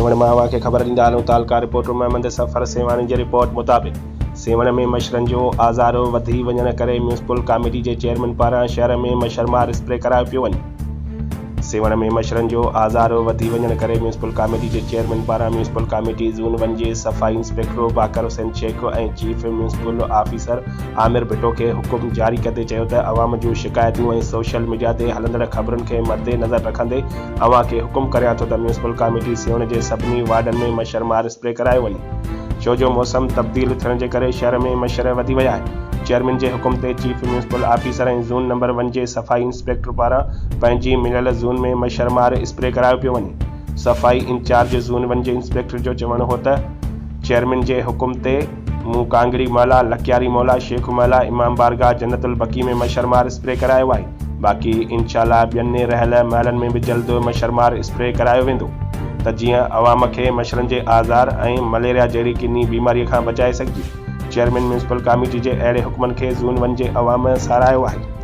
سيوهڻ مان اوهان کي خبر ڏيندا هلون تعلقه رپورٽر محمد صفر سيوهاڻي جي رپورٽ مطابق سيوهڻ ۾ مڇرن جو آزار وڌي وڃڻ ڪري ميونسپل ڪاميٽي جي چيئرمين پاران شهر ۾ مڇر مار اسپري ڪرايو پيو وڃي. سيوهڻ ۾ مڇرن جو آزار وڌي وڃڻ ڪري ميونسپل ڪاميٽي جي چيئرمين پاران ميونسپل ڪاميٽي زون ون جي صفائي inspector Baqir Hussain Shaikh ۽ chief municipal officer Amir Bhutto کي حڪم جاري ڪندي چيو ته عوام جون شڪايتون ۽ سوشل ميڊيا تي هلندڙ خبرن کي مد نظر رکندي اوهان کي حڪم ڪريان ٿو ته ميونسپل ڪاميٽي سيوهڻ جي سڀني وارڊن ۾ مڇر مار اسپري ڪرايو وڃي ڇو جو موسم تبديل ٿيڻ جي ڪري شهر ۾ مڇر وڌي ويا آهن. چيئرمين جي حڪم تي chief municipal officer ۽ zone number one جي صفائي انسپيڪٽر پاران پنهنجي مليل زون ۾ مڇر مار اسپري ڪرايو پيو وڃي. صفائي انچارج زون ون جي انسپيڪٽر جو چوڻ هو ته چيئرمين جي حڪم تي مون ڪانگڙي محلا، لڪياري محلا، شيخ محلا، امام بارگاهه جنت البقيع ۾ مڇر مار اسپري ڪرايو آهي باقي انشاء الله ٻين رهيل محلن ۾ به جلد مڇر مار اسپري ڪرايو ويندو ته جيئن عوام کي مڇرن جي آزار ۽ مليريا جهڙي ڪني بيماري کان بچائي سگهجي. چيئرمين ميونسپل ڪاميٽي جي اهڙي حڪمن کي زون ون جي عوام ساراهيو آهي.